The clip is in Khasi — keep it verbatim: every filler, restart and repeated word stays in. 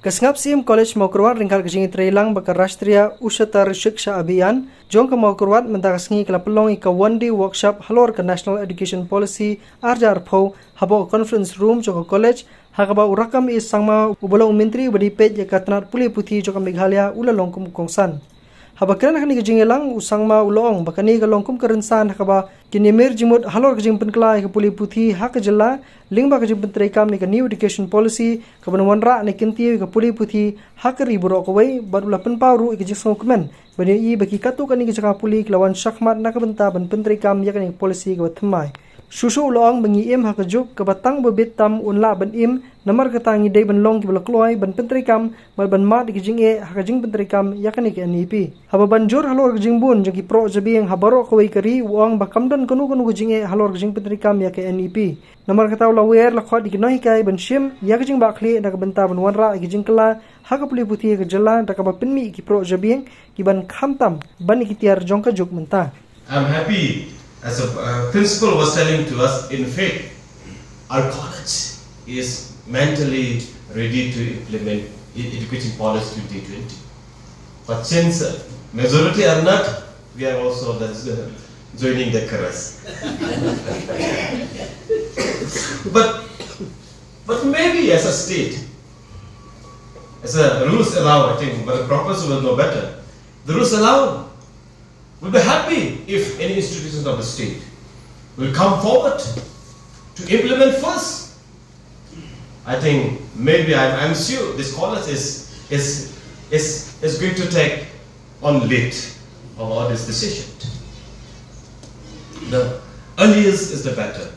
Ka Sngap Syiem College Mawkyrwat ryngkat ka jingïatreilang bad ka Rashtriya Utsav Shiksha Abhiyan jong ka Mawkyrwat mynta ka sngi ka la pynlong ïa ka one day workshop halor ka National Education Policy ar hajar arphew hapoh ka conference room jong ka college, ha kaba u Rakkam A Sangma uba long u myntri uba dei peit ïa ka tnat pule puthi jong ka Meghalaya u la long kum u kongsan. Haba kren ha kane ka jingïalang, u Sangma u la ong ba kane ka long kum ka rynsan ha kaba kin ïamir jingmut halor ka jingpynkylla ïa ka pule puthi ha ka jylla lyngba ka jingpyntreikam ïa ka New Education Policy kaban wanrah ne kyntiew ïa ka pule puthi ha ka ri baroh kawei, bad u la pynpaw ruh ïa ka jingsngewkmen ban ïohi ba ki katto katne ki jaka pule ki la wan shakhmat na ka bynta ban pyntreikam ïa kane ka policy kaba thymmai. Shuh shuh u la ong ba ngi im ha ka juk kaba tang uba bit tam un lah ban im, namar kata ngi dei ban long kiba la kloi ban pyntreikam bad ban mad ïa ka jingeh ha ka jingpyntreikam ïa kane ka N E P. Haba ban jur halor ka jingbun jong ki proh jabieng ha baroh kawei ka ri, u ong ba kam don kano kano ka jingeh halor ka jingpyntreikam ïa ka N E P. Namar kata u la wer la khot ïa ki nonghikai ban shim ïa ka jingbakla na ka bynta ban wanrah ïa ka jingkylla ha ka pule puthi ha ka jylla da kaba pynmih ïa ki proh jabieng kiban khamtam ban ïa ki tiar jong ka juk mynta. I'm happy, as a uh, principal was telling to us, in fact, our college is mentally ready to implement e- education policy twenty twenty. But since uh, majority are not, we are also the, uh, joining the chorus. but, but maybe as a state, as a rules allow, I think, but the professor will know better. The rules allow. We'll be happy if any institutions of the state will come forward to implement first. I think maybe I'm, I'm sure this college is, is, is, is going to take on lead of all this decision. The earliest is the better.